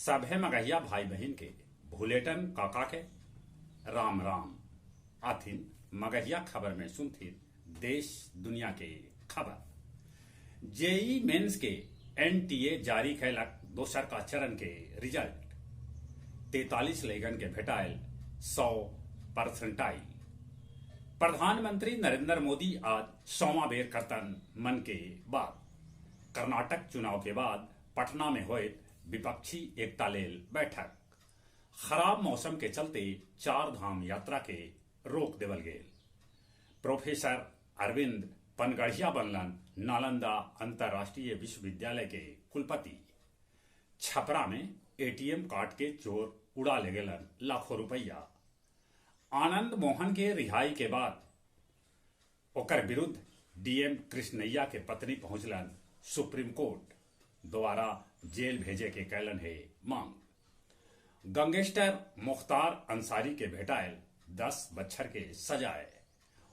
सभे मगहिया भाई बहिन के भुलेटन काका के राम राम। आथिन मगहिया खबर में सुनथिन देश दुनिया के खबर। जेईई मेंस के एनटीए जारी कैलक दोसर का चरण के रिजल्ट। 43 लैगन के भेटायल 100 परसेंटाइल। प्रधानमंत्री नरेंद्र मोदी आज 100वां बेर करतन मन के बात। कर्नाटक चुनाव के बाद पटना में होयत विपक्षी एकता लेल बैठक। खराब मौसम के चलते चार धाम यात्रा के रोक देवल गेल। प्रोफेसर अरविंद पनगढ़िया बनलन नालंदा अंतर्राष्ट्रीय विश्वविद्यालय के कुलपति। छपरा में एटीएम कार्ड के चोर उड़ा ले गेलन लाखों रुपया। आनंद मोहन के रिहाई के बाद ओकर विरुद्ध डीएम कृष्णैया के पत्नी पहुंचलन सुप्रीम कोर्ट, दोबारा जेल भेजे के कैलन है मांग। गैंगस्टर मुख्तार अंसारी के भेटायल 10 बच्छर के सजाए।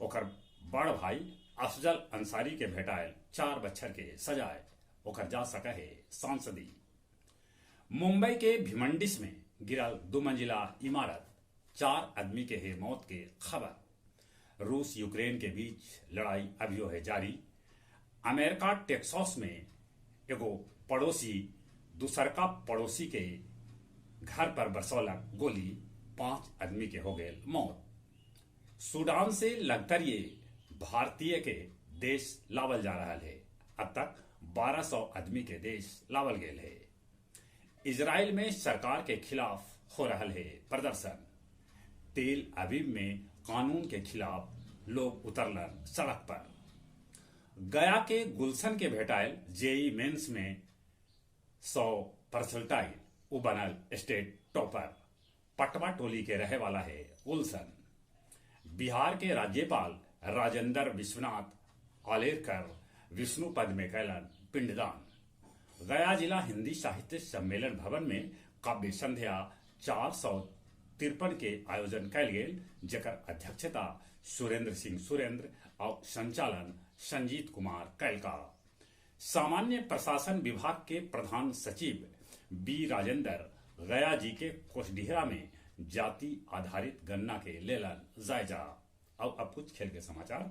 ओकर बड़ भाई अफजल अंसारी के भेटायल 4 बच्छर के सजाए। ओकर जा सके है सांसदी। मुंबई के भिवंडिस में गिरल 2 मंजिला इमारत, 4 आदमी के है मौत के खबर। रूस यूक्रेन के बीच लड़ाई अभियो है जारी। अमेरिका टेक्सास में एगो पड़ोसी दूसरका पड़ोसी के घर पर बरसौलक गोली, 5 आदमी के हो गए मौत। सूडान से लगतर ये भारतीय के देश लावल जा रहा है। अब तक 1200 आदमी के देश लावल गए है। इजराइल में सरकार के खिलाफ हो रहा है प्रदर्शन। तेल अवीव में कानून के खिलाफ लोग उतरलन सड़क पर। गया के गुलशन के भेटायल जेई मेंस में 100 परसेंटाइल, उ बनल स्टेट टॉपर। पटवा टोली के रहे वाला है गुलशन। बिहार के राज्यपाल राजेंद्र विश्वनाथ आलेरकर विष्णु पद में कैलन पिंडदान। गया जिला हिंदी साहित्य सम्मेलन भवन में काव्य संध्या 453 के आयोजन कैल गेल, जकर अध्यक्षता सुरेंद्र सिंह सुरेंद्र और संचालन संजीत कुमार कैलका। सामान्य प्रशासन विभाग के प्रधान सचिव बी राजेंद्र गया जी के कोसडीहरा में जाति आधारित गणना के लेलन जायजा। और अब कुछ खेल के समाचार।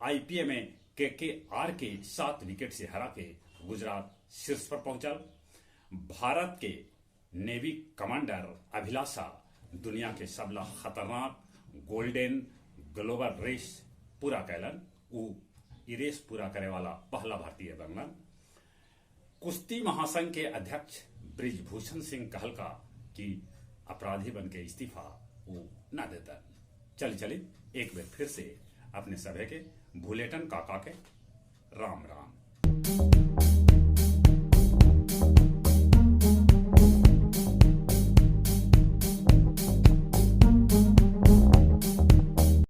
आईपीएल में केकेआर के 7 विकेट से हरा के गुजरात शीर्ष पर पहुंचल। भारत के नेवी कमांडर अभिलाषा दुनिया के सबला खतरनाक गोल्डन ग्लोबल रेस पूरा कैलन। उ ई रेस पूरा करे वाला पहला भारतीय बनलन। कुश्ती महासंघ के अध्यक्ष ब्रिजभूषण सिंह कहलका कि अपराधी बन के इस्तीफा वो न देता। चल चली एक बार फिर से अपने सभे के भुलेटन काका के राम राम।